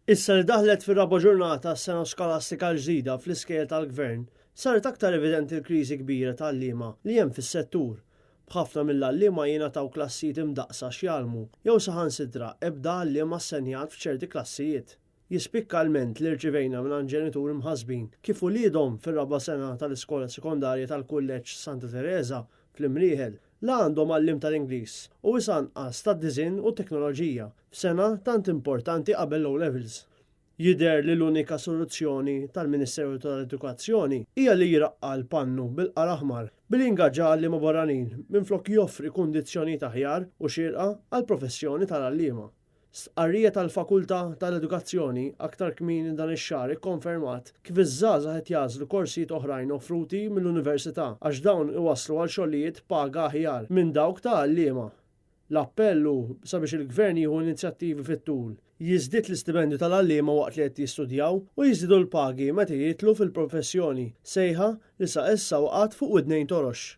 Issa li daħlet fir-raba' ġurnata s-sena skolastika l-ġdida fl-iskejjel tal-Gvern, saret aktar evidenti l-kriżi kbira ta' għalliema li hemm fis-settur, b'ħafna mill-għalliema jingħataw klassijiet imdaqqsa x'jgħallmu jew saħansitra ebda għalliem assenjat f'ċerti klassijiet. Jispikka lment li rċivejna mingħand ġenituri mħassbin kif uliedhom fir-raba' sena tal-iskola sekondarja tal-Kulleġġ Santa Tereża fl-Imrieħel la għandhom għalliem tal-Ingliż u wisq anqas tad-diżinn u t-teknoloġija f'sena tant importanti qabel l-O Levels. Jidher li l-unika soluzzjoni tal-Ministeru tal-Edukazzjoni hija li jraqqa' l-pannu bil-qar aħmar billi jingaġġa għalliema barranin minflok joffri kundizzjonijiet aħjar u xierqa għall-professjoni tal-għalliema. Stqarrija tal-Fakultà tal-Edukazzjoni aktar kmieni dan ix-xahar ikkonfermat kif iż-żgħażagħ qed jagħżlu korsijiet oħrajn offruti mill-Università għax dawn iwasslu għal xogħlijiet b'paga aħjar minn dawk ta' għalliema. L-appell hu sabiex il-Gvern jieħu inizjattivi fit-tul, jiżdied l-istipendju tal-għalliema waqt li qed jistudjaw u jiżdiedu l-pagi meta jidħlu fil-professjoni, sejħa li sa issa waqgħet fuq widnejn torox.